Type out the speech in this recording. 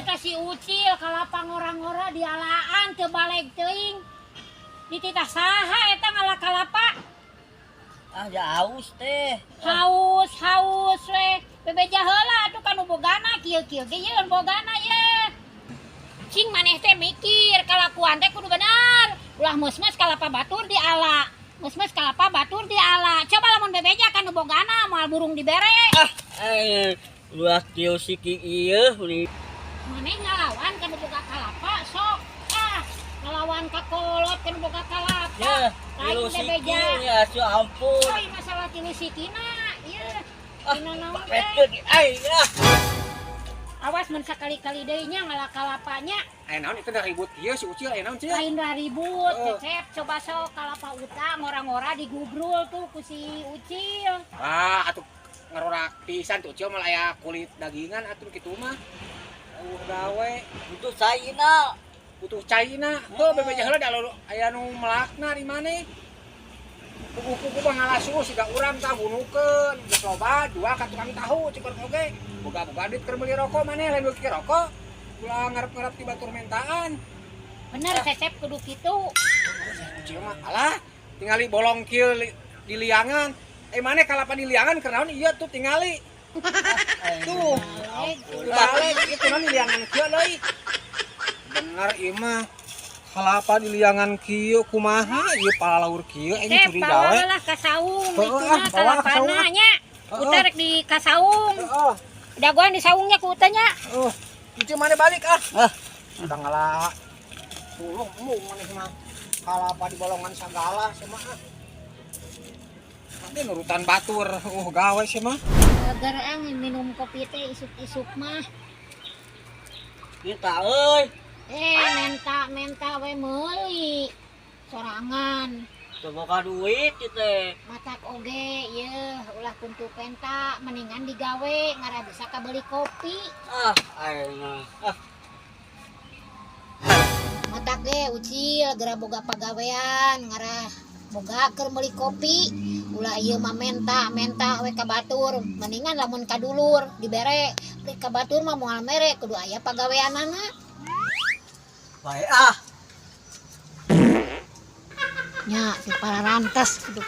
Eta si Ucil kalapa ngora-ngora dialaan teu baleg teuing. Dititah saha eta ngala kalapa? Ah, ya haus teh. Haus, haus we. Bebeja heula atuh ka nu bogana kieu-kieu ge yeun bogana ye. Cing maneh teh mikir kalakuan teh kudu bener. Ulah meus-meus kalapa batur diala. Meus-meus kalapa batur diala. Coba lamun bebeja ka nu bogana moal burung dibere. Ah, eh, ulah kieu siki ieu uli. Maneh ngalawan ka nu boga kalapa sok. Ah, ngalawan ka kolot ka nu boga kalapa. Ya, Lain tilu siki bebeja. Ya, su ampun. Oi, masalah tilu sikina. Ieu. Ah, Dina naon teh? Petkeun ai ah. Awas mun sakali-kali deui nya ngala kalapanya. Aya naon itu dah ribut kieu si Ucil, aya naon, Cil? Lain dah ribut, Oh. Cecep, coba sok kalapa uta ngora-ngora digubrul tuh ku si Ucil. Wah, atuh ngarorak pisan tuh Ucil, malah aya kulit dagingan atuh kitu mah. Gawe. Butuh caina. Butuh caina. Heuh, bebeja heula da aya nu melakna di maneh. Puguh-puguh mah ngalah siga urang tah bunukeun. Geus loba jual ka tukang tahu cik oge. Boga-boga duit keur meuli rokok maneh lain beuki rokok. Ulah ngarep-ngarep ti batur mentaan. Bener, Cecep, kudu kitu. Ucil mah alah, tingali bolong kieu di liangan. Eh, maneh kalapa di liangan keur naon ieu tuh tingali. Tuh, balik itu naon di liangan kieu deui. Bener ieu mah. Kalapa di liangan kieu kumaha ieu palalaur kieu aing Cep, curiga bawa we. lah ka saung Heeh, itu ah, mah bawa ka saung, kalapana nya. Heeh. Uta rek di kasaung. Heeh. Dagoan di saungnya ku utanya. Oh, Ucil maneh balik ah. Ah. Udah ngala sulung embung maneh mah. Kalapa di bolongan sagala sama ah. Nanti nurutan batur, gawe sih mah. Agar ang minum kopi teh isuk-isuk mah. Minta euy. Eh, menta menta we meuli. Sorangan. Teu boga duit ieu teh. Matak oge ye ulah kuntu penta, mendingan digawe ngarah bisa kabeli kopi. Ah, aing mah. Ah, Matak ge Ucil geura boga pagawean ngarah boga keur meuli kopi. Ulah ieu mah menta menta we ka batur, mendingan lamun ka dulur dibere, beli ka batur mah moal mere, kudu aya pagaweanana. Bae ah. Nya si pararantes kudu.